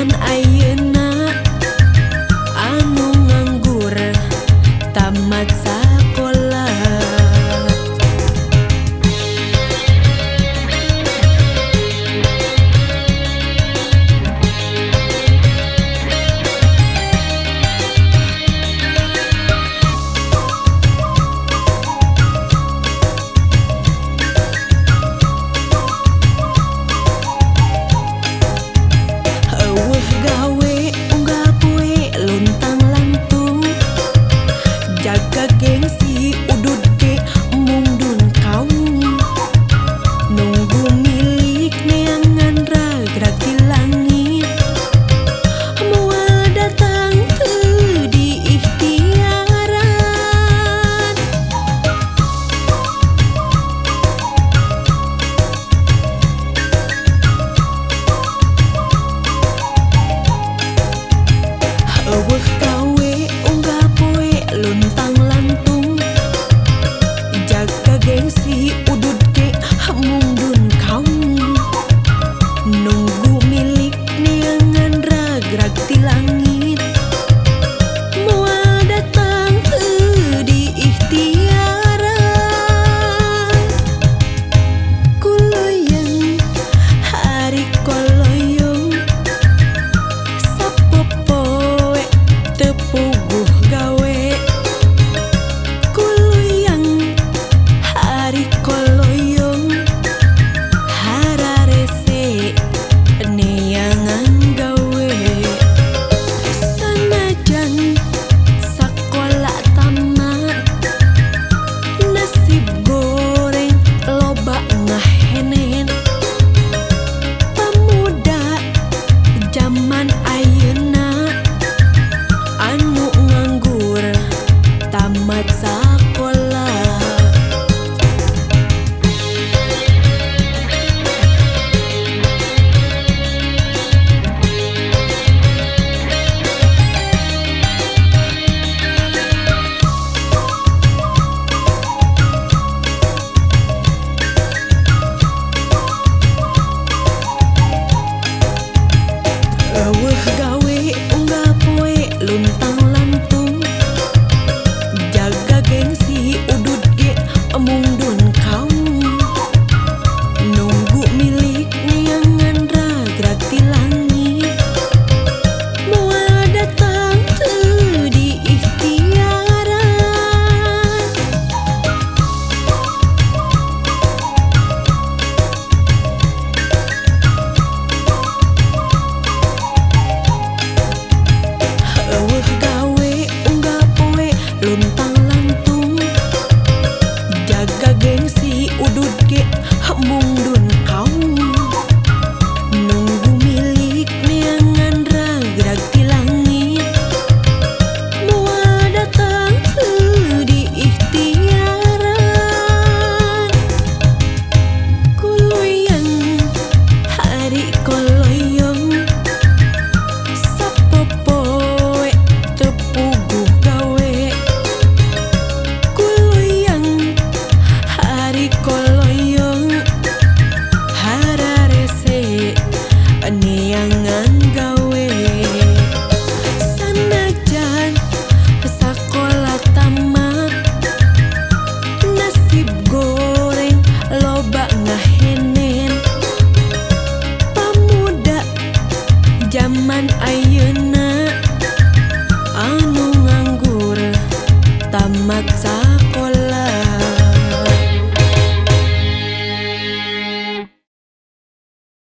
Zaman ayeuna anu nganggur tamat sakola. Gawe unggal poe luntang lantung, jaga gengsi udud ge mungdun kaum. Nunggu milik neangan ragrag di langit, moal datang teu diikhtiaran. Eueuh gawe unggal poe luntang lantung, jaga gengsi udud ge mungdun kaum. Nunggu milik neangan ragrag ti langit, moal datang teu diikhtiaran. Kuloyang hari koloyong, sapopoe teu puguh gawe. Kuluyang hari koloyong, hararese neangan gawe. Sanajan sakola tamat, nasib goreng loba ngahenen. Pamuda zaman ayeuna anu nganggur tamat sakola. Eueuh gawe unggal poe luntang lantung, jaga gengsi udud ge mungdun kaum. Nunggu milik neangan ragrag ti langit, moal datang teu diikhtiaran. Eueuh gawe unggal poe luntang lantung, jaga gengsi udud ge mungdun kaum. Nunggu milik neangan ragrag ti langit, moal datang teu diikhtiaran. Kuluyang hari koloyong, sapopoe teu puguh gawe. Kuluyang hari koloyong, hararese neangan gawe. Sanajan sakola tamat, nasib goreng loba ngahenen. Pamuda zaman ayeuna anu nganggur tamat sakola.